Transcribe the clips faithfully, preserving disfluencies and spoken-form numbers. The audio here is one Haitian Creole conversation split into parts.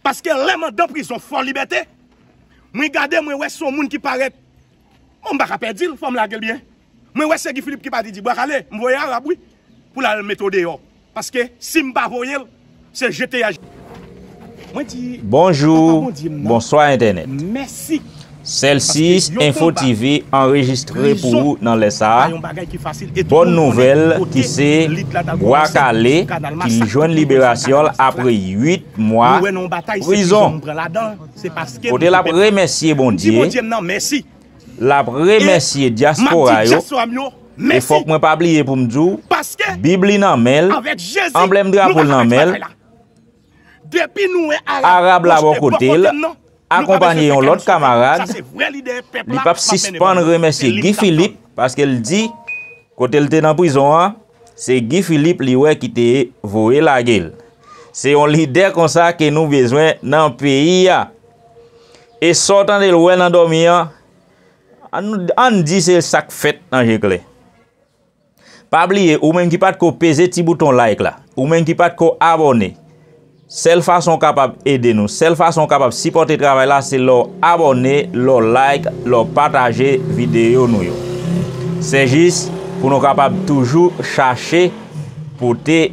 Paske lè m anndan prizon Fò Libète, mwen gade, mwen wè se yon moun ki parèt. Bon, m pa ka pèdi l, fò m lage l byen. Mwen wè se Guy Philippe ki pati di, Bwa Kale, m voye Arab, wi, pou l al mete w deyò. Paske si m pa voye l, se jete a. Mwen di, Papa Bonjou, Bondye m nan, bonswa entènèt. Mèsi. Celsius Paske yon Info konba, T V anrejistre pou prizon, ou nan lè sa a. Pa yon bagay ki fasil. E tout Bòn moun konnen nouvèl kote ki se lit la t al Bwa kòmanse Kale sou Kanal ki Masak, jwenn liberasyon l apre uit mwa prizon. Kote l ap remèsye Bondye, l ap remèsye dyaspora yo, e fòk mwen pa bliye pou m di w, Bib li nan men l, anblèm drapo l nan men l, Arab la bò kote l, akonpanye yon lòt kamarad, li p ap sispann remèsye Guy Philippe, paske l di, kote l te nan prizon an, se Guy Philippe li wè ki te voye lage l. Se yon lidè konsa ke nou bezwen nan peyi a. E sa w tande l wè nan dòmi an, ann, ann di se sa k fèt nan je klè. Pa bliye, ou menm ki pa t ko peze ti bouton like la, ou menm ki pa t ko abòne, sèl fason w kapab ede nou, sèl fason w kapab sipòte travay la, se lè w abòne, lè w like, lè w pataje videyo nou yo. Se jis pou nou kapab toujou chache pote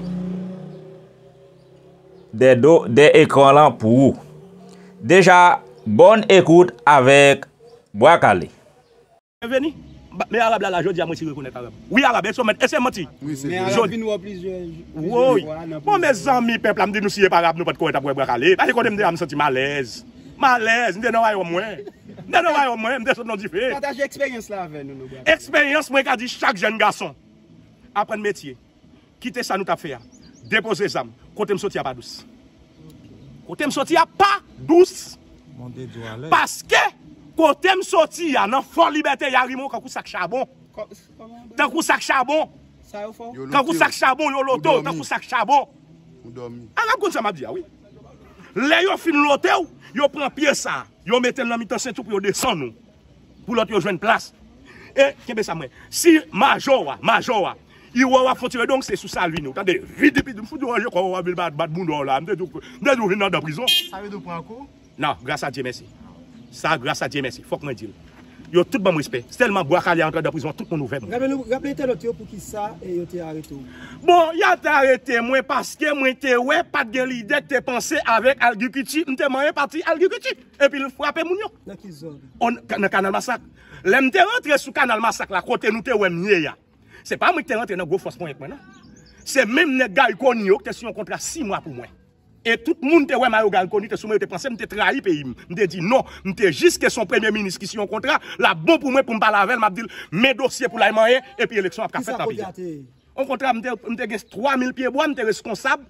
dè do, dè ekran lan pou ou. Deja, bòn ekout avèk Bwa Kale. Byenveni. Ba-, men Arab la, la, jodi a mwen si rekonèt Arab. Wi, Arab, e se mèt, e se manti. Wi, se vre. Men Arab vin wè plizyè, plizyè fwa nan prizon. Woy. Bon, mezanmi, pèp la, m di nou si e pa Arab, nou pa t ko wè t ap wè Bwa Kale. Pase kote m te a, m santi m alèz. M alèz, m te nan wayòm mwen. M te nan wayòm mwen, m te sot nan dife. Pataje eksperyans la avè nou, nou, Bwa Kale. Eksperyans, mwen ka di chak jèn gason, aprann metye. Kite sa nou t ap fè a. Depoze zam. Kote m soti a pa dous. Kote m soti a pa dous. Paske kote m soti a, nan Fò Libète, y a ri mwen kankou sak chabon. Tankou sak chabon. Tankou sak chabon, yo lote w, tankou sak chabon. Arab konn sa m ap di a, wi. Lè yo fin lote w, yo pran pye sa, yo mete l nan mitan senti w pou yo desann ou. Pou lòt yo jwenn plas. E, kenbe sa mwen. Si majò a, majò a, i wè w ap fon ti redonk, se sou sa l vini. Ou tande, vidi pidi, m fout ou ranje kò w, w ap vin bat, bat bounda w la. M te di w, m te di w vin anndan prizon. Sa vle di w pran kou? Non, gras a Dye mèsi. Sa, gras a Dye mèsi. Fòk mwen di l. Yo tout ban m respè. Sèlman Bwa Kale antre anndan prizon, tout moun ouvè mwen. Raple nou, raple entènot yo poukisa, e, yo te arete w. Bon, y a te arete mwen paske mwen te wè pa t gen lidè k te panse avèk agrikilti. M te manyen pati agrikilti. Epi l frape moun yo. Nan ki zòn? Nan Kanal Masak. Lè m te rantre sou Kanal Masak la, kote nou te wè m ye a, se pa mwen ki te rantre nan gwo fòs ponyèt mwen, non. Se menm nèg Gary Conille yo ki te siyen yon kontra sis mwa pou mwen. E tout moun te wè mayo Gary Conille te sou mwen, yo te panse m te trayi peyi m. M te di non, m te jis ke se yon premye minis ki siyen yon kontra, l ap bon pou mwen pou m pale avè l, m ap di l, men dosye pou l al manyen, epi eleksyon ap ka fèt nan peyi a. Yon kontra, m te, m te gen twa mil pye bwa, m te reskonsab.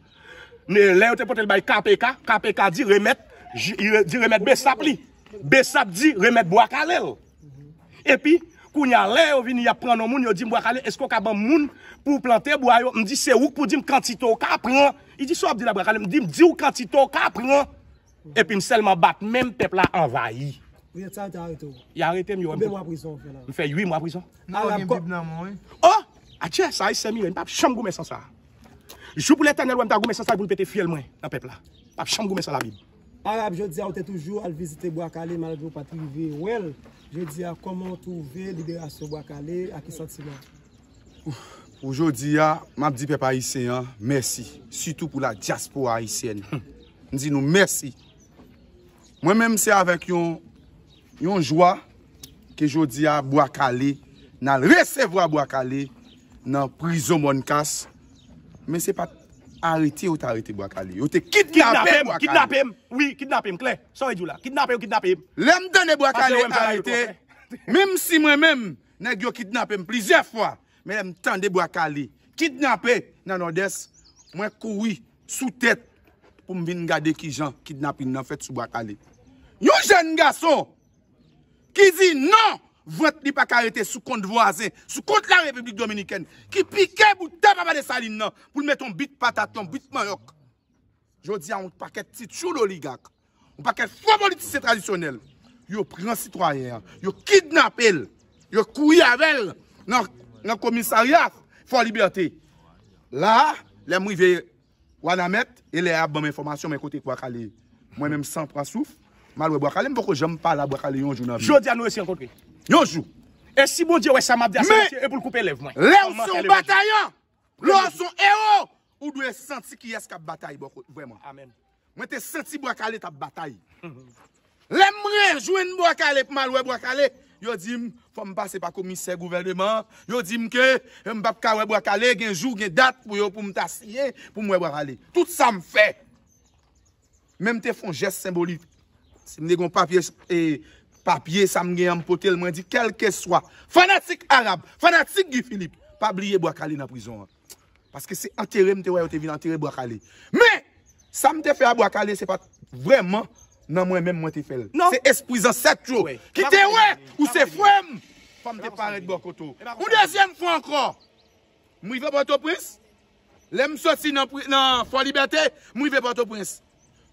Men lè yo te pote l bay K P K, K P K di remèt, di remèt Besap li. Besap di remèt Bwa Kale l. Epi, kounye a, lè yo vini, y ap pran non moun, yo di m, Bwa Kale, èske w ka ban m moun pou w plante bwa yo? M di, se ou k pou di m kantite w ka pran. Li di, sa w ap di la, Bwa Kale? M di, m di w kantite w ka pran. Epi m sèlman bat men m, pèp la anvayi. Poutèt sa, yo te arete w. Y arete m, yo wè m. Konbyen mwa prizon w fè la? M fè uit mwa prizon. Non, gen Bib nan men w, wi. Oh! Atchè, sa Ayisyen m ye, m p ap janm goumen san sa. Jou pou Letènèl wè m ta goumen san sa, pou l pete fyèl mwen nan pèp la. M p ap janm goumen san Labib. Arab, jodi a, ou te toujou al vizite Bwa Kale, malgre w pa t rive wè l. Jodi a, kòman w twouve liberasyon Bwa Kale, ak ki santiman? Pou jodi a, m ap di pèp ayisyen an mèsi, sitou pou la dyaspora ayisyèn. M di nou mèsi. Mwen menm, se avèk yon, yon jwa ke jodi a Bwa Kale, n al resevwa Bwa Kale nan prizon Mònkas. Men se pa t arete yo t arete Bwa Kale. Yo te kidnape Bwa Kale. Kidnape m, wi, kidnape m, klè. Sa w vle di w la? Kidnape yo, kidnape m. Lè m tande Bwa Kale arete, menm si mwen menm, nèg yo kidnape m plizyè fwa, men lè m tande Bwa Kale kidnape nan Nòdès, mwen kouri sou tèt pou m vin gade kijan kidnaping nan fèt sou Bwa Kale. Yon jèn gason ki di non, vant li pa ka rete sou kont vwazen, sou kont la Repiblik Dominikèn, ki pike bout tè Papa Desalin nan pou l mete yon bit patat, yon bit manyòk. Jodi a, yon pakèt ti tchoul oligak, yon pakèt fo politisyen tradisyonèl, yo pran sitwayen an, yo kidnape l, yo kouri avè l nan, nan komisarya Fò Libète. La a, lè m rive Wanament, e lè y ap ban m enfòmasyon, men kote Bwa Kale Mwen menm san pran souf, m al wè Bwa Kale, m poko janm pale a Bwa Kale yon jou nan vi m. Jodi a nou resi rankontre. Yon jou. E si Bondye wè sa m ap di a se mesye e pou l koupe lèv mwen. Lè w se yon batayan, lè w se yon ewo, ou dwe santi kiyès k ap batay bò kote vrèman. Amèn. Mwen te santi Bwa Kale t ap batay. Lè m rejwenn Bwa Kale pou m al wè Bwa Kale, yo di m fò m pase pa komisè gouvèneman an. Yo di m ke m p ap ka wè Bwa Kale, gen jou, gen dat pou yo, pou m ta siyen, pou m wè Bwa Kale. Tout sa m fè. Men m te fè yon jès senbolik. Si m te gen yon papye, e, papye, sa m gen an, m pote l, mwen di, kèlkeswa, fanatik Arab, fanatik Guy Philippe, pa bliye Bwa Kale nan prizon an. Paske se antere m te wè yo te vin antere Bwa Kale. Men, sa m te fè a Bwa Kale, se pa t vrèman nan mwen menm mwen te fè l. Non. Se espri zansèt yo ki te wè ou se frè m. Fò m te parèt bò kote w. Yon dezyèm fwa ankò, m rive Pòtoprens. Lè m soti nan pri- nan Fò Libète, m rive Pòtoprens.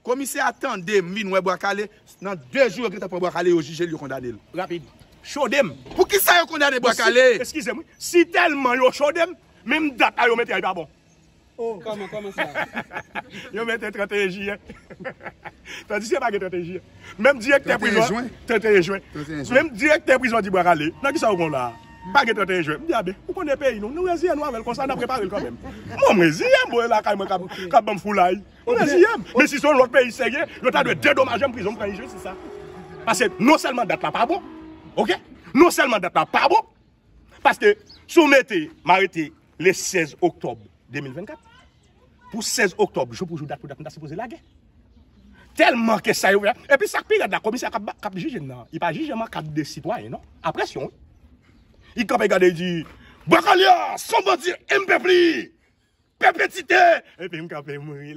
Komisè a tande m vin wè Bwa Kale. Nan de jou, yo gentan pran Bwa Kale, yo jije l, yo kondane l. Rapid. Chode m. Poukisa yo kondane Bwa Kale? Eskize m, wi. Si tèlman yo chode m, menm dat la yo mete a, li pa bon. Oh, kòman, kòman sa? Yo mete trannteyen jiyè. Tandis ke pa gen trannteyen jiyè. Menm direktè prizon an, trannteyen jen. Trannteyen jen. Menm direktè prizon an di Bwa Kale, nan kisa ou pran la? Pa gen trannteyen jen. M di, a ben, ou konnen peyi nou, nou reziye nou avè l konsa, n ap repare l kanmenm. Mwen, m reziye m, mwen lakay mwen k ap, k ap ban m foulay. M reziye m. Men si se yon lòt peyi serye, yo ta dwe dedomaje m, prizon m pran enjistis sa. Paske non sèlman dat la pa bon, oke? Non sèlman dat la pa bon, paske si w mete m arete le sèz oktòb de mil vennkat, pou sèz oktòb, jou pou jou, dat pou dat, m ta sipoze lage. Tèlman ke sa yo fè. Epi sa k pi rèd la, komisè k ap, k ap jije m nan, li pa jije m an kad de sitwayen, non. A presyon, wi. Li kanpe gade, li di, Bwa Kale a, se yon bandi M P P li! Pèpetite! Epi m kanpe, m ri.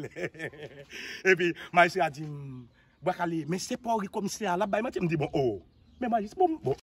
Epi majistra di m, Bwa Kale, men se pa w ri komisè a, l ap bay manti. M di, bon, o. Men majistra, bon, bon.